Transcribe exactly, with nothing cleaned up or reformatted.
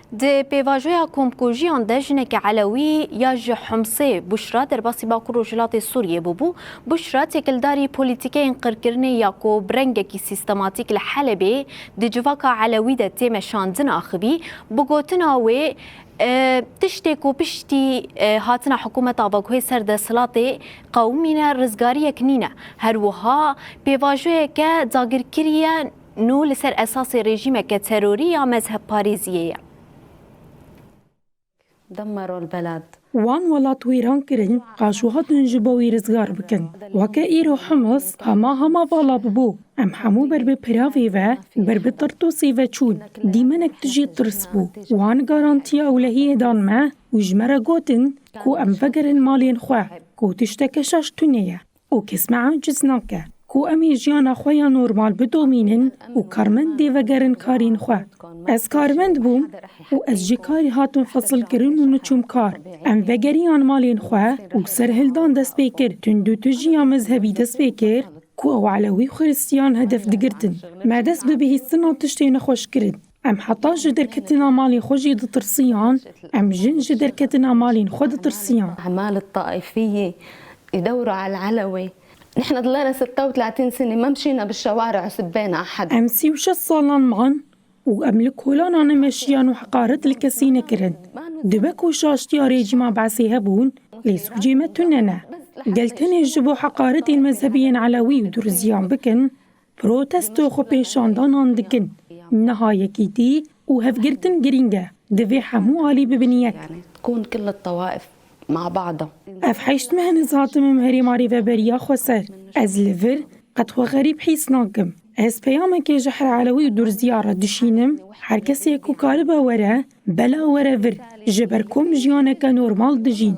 Di pêvajoya komkujiyan de jineke Elewî ya ji Humsê, Buşra, derbasî Bakur Rojhilatê Sûriyê bûbû. Buşra têkildarî polîtîkeyên qirkirinê ya ku bi rengekî sîstematîk li Helebê di civaka Elewî de tê meşandin axivî. Bi gotina wê, e, tiştê ku piştî, e, hatina hikûmeta Bakuhê ser desthilatê qewimîne, rizgariyek nîne. Her wiha pêvajoyeke dagirkirî ye nû li ser esasê rejîmeke terorî ya mezhebparêziyê ye. دمروا البلد. Wan welat wêran kirin, qaşû hatin ji bo wî rizgar bikin. Weke îro Hims hema hema vala bibû. Em hemû ber bi piravê ve, ber bi Tirtûsê ve çûn. Dîmenek tijî tirs bû. Wan garantiya ewlehiyê dan me û ji me re gotin ku em vegerin malên xwe, ku tişteke şaş tune ye. Û kes me aciz nake ku em ê jiyana xwe ya normal bidomînin û karmendê vegerin karên xwe. Ez karmend bûm û ez ji karê hatim fesilkirin û niçûm kar. Em vegeriyan malên xwe û serhildan dest pê kir. Tundûtijî ya mezhebî dest pê kir ku ew Elewî û Xiristiyan hedef digirtin. Me dest bi bihîstina tiştê nexweş kirin. Em heta ji derketina malên xwe jî ditirsiyan, em jin ji derketina malên xwe ditirsiyan. الأعمال الطائفية يدوروا على العلوي. نحن ضلينا ستة وثلاثين سنة ما مشينا بالشوارع وسبينا أحد. Em sî û şeş salan man û em li kolana nemeşiyan û heqaret li kesî nekirin. Dibe ku şaştiya rejîma Beesê hebûn, lê sûcê me tune ne. Gel tenê ji bo heqaretên mezhebiyên Elewî û Durziyan bikin, protesto xwe pêşandanan dikin. Niha yekîtî û hevgirtin girîng e. Divê hemû alî bibin yek. يعني تكون كل الطوائف مع بعضها. Ev heşt meh in ez hatime em herêma rêveberiya xweser. Ez li vir qet xwe xerîb hîs nakim. Ez peyamekê ji her Elewî û Durziya re dişînim. Her kesê ku karibe were, bela were vir. Ji ber ku em jiyaneke normal dijîn.